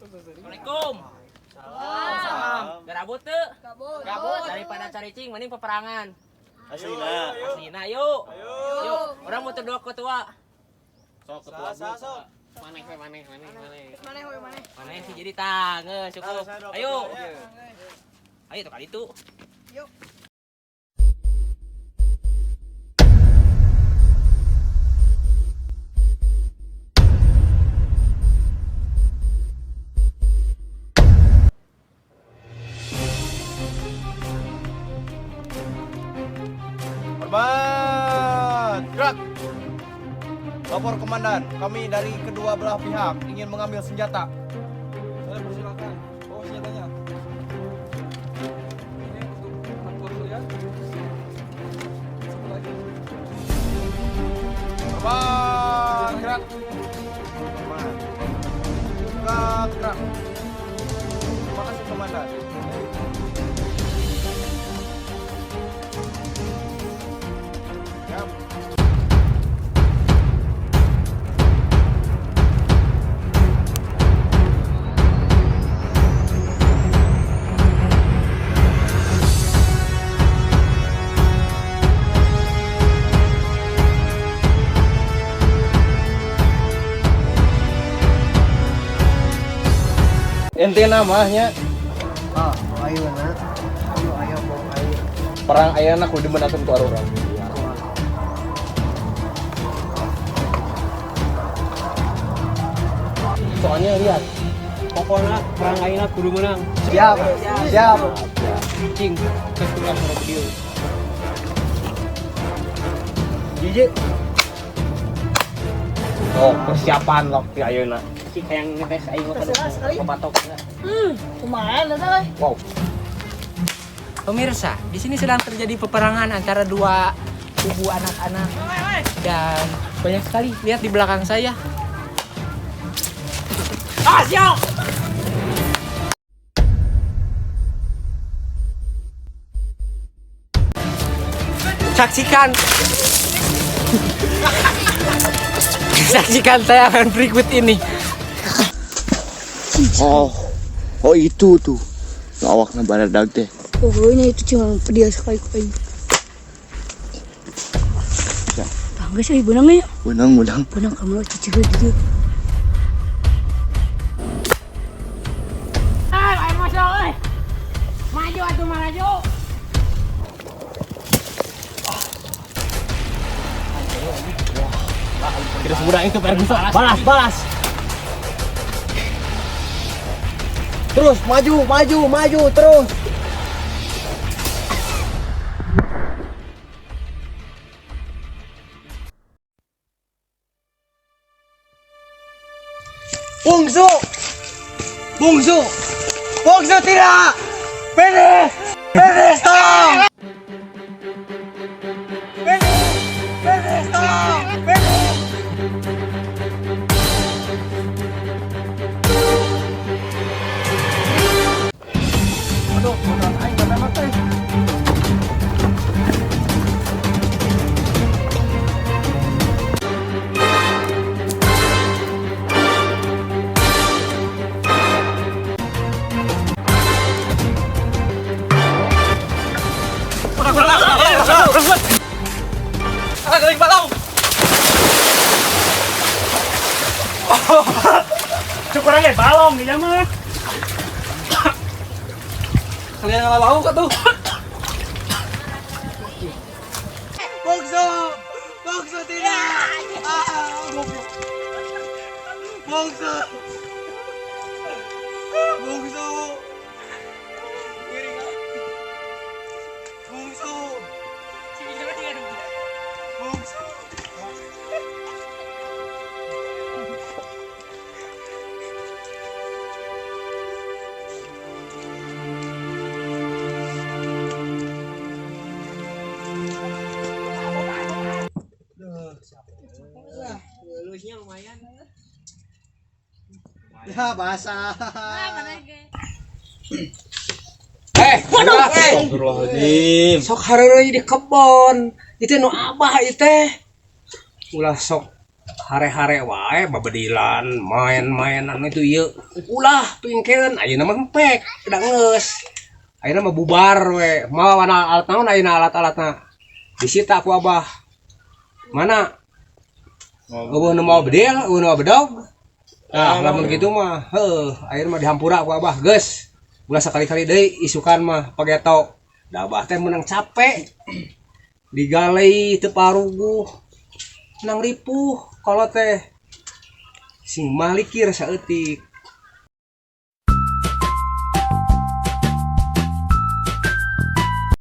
Assalamualaikum. Salam. Garabut teu? Gabut. Daripada caricing mending peperangan. Aslina. Aslina yuk. Yuk. Urang butuh dua ketua. Sok ketua. Sok. Maneh we maneh maneh maneh. Maneh we maneh. Maneh sih jadi tang, cukup. Ayo. Ayo tuh kali itu. Yuk. Hormat. Gerak. Lapor komandan, kami dari kedua belah pihak ingin mengambil senjata. Saya persilakan. Bawa senjatanya. Ini untuk anak buah kalian. Satu lagi. Hormat. Gerak. Hormat. Gerak, gerak. Terima kasih komandan. Siap. Intina mah nya. Ah, ayeuna kudu aya bom air. Perang ayeuna kudu dimenangkeun ku urang. Soalnya lihat, pokoknya perang ayeuna kudu menang. Siap, siap. Cing, geus keluar suara video. Jiji. Oh, persiapan lok ti ayeuna. Cing hayang ngetes aing mah papatok. Lumayan eta euy. Wow. Pemirsa, di sini sedang terjadi peperangan antara dua kubu anak-anak dan banyak sekali. Lihat di belakang saya. Ah, siap. Saksikan. Saksikan tayangan berikut ini. Oh, oh itu tuh. Awakna baradag teh. Pokoknya itu cuma pedih sekali aing. Ya. Bangga sih benang ya. Benang, benang. Benang kamu cici gitu. Ayo masuk, euy. Maju atuh maju. Tidak semudah itu Ferguson. Balas, balas. Terus maju, maju, maju terus. Bungsu. Bungsu. Bungsu tidak. Finish. Finish tolong. Finish. Finish tolong. Finish. Aduh, beneran aing memang teh. Cukuran balong ya mah. Kalian ngalau kok tuh. Bungsu. Bungsu tidak. Ah, goblok. Bungsu. Bungsu. Bungsu. Bungsu. Lulusnya lumayan. Ya basah. Waduh, Astagfirullahaladzim. Sok hareureuy di kebon. Itu nu abah ieu teh. Ulah sok Hare-hare wae babedilan, main-mainan itu ieu. Ulah tuingkeun, ayeuna mah empek, da geus. Ayeuna mah bubar we. Mawa alat naon ayeuna alat-alatna? Disita ku Abah. Mana? Euweuh nu mau bedil, euweuh nu mau bedog. Nah, lamun kitu mah, heuh, ayeuna mah dihampura ku Abah, geus. Ulah sakali-kali deui isukan mah pageto. Da Abah teh meunang capek. Digalei teu paruguh. Nang ripuh kalau teh sing malikir saeutik.